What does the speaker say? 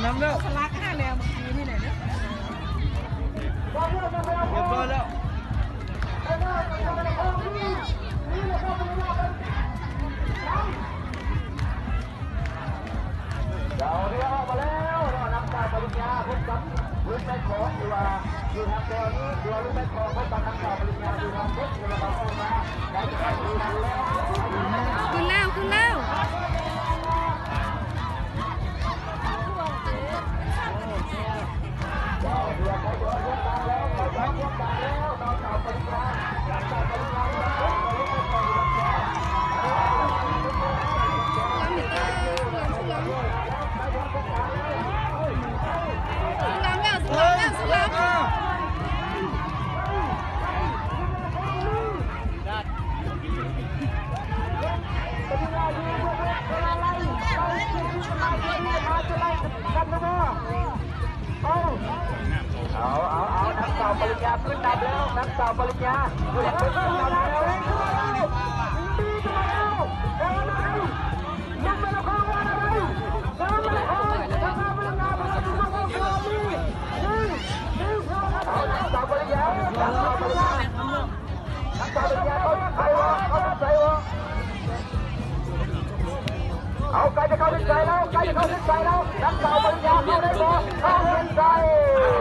ສະຫຼັກຫ້າແລ້ວເມື່ອກີ້ນີ້ແຫຼະເດີ. ຮຽບຮ້ອຍແລ້ວ. ດາວເຮືອອອກມາແລ້ວເນາະ ນຳສາວປະລິນຍາພົບກັບລຸງແມ່ຂອງ ຫຼືວ່າຢູ່ທາງແດນນີ້ ຫຼືວ່າລຸງແມ່ຂອງພົບກັບນາງສາວປະລິນຍາຢູ່ທາງເທິງ ແລ້ວກໍອອກມາໄດ້ ຂຶ້ນແລ້ວ ຂຶ້ນແລ້ວ. ເອົາ ເອົາ ເອົາ ເອົາ ນາງສາວປະລິນຍາຂຶ້ນນຳແລ້ວ ນາງສາວປະລິນຍາຂຶ້ນນຳແລ້ວ. ເອົາ ນາງສາວປະລິນຍາ ນາງສາວປະລິນຍາ ນາງສາວປະລິນຍາ ເຂົ້າເສັ້ນໄຊບໍ່ ເຂົ້າເສັ້ນໄຊບໍ່? ເອົາ ໃກ້ຈະເຂົ້າເສັ້ນໄຊແລ້ວ ໃກ້ຈະເຂົ້າເສັ້ນໄຊແລ້ວ ນາງສາວປະລິນຍາເຂົ້າໄດ້ບໍ່? ເຂົ້າເສັ້ນໄຊ.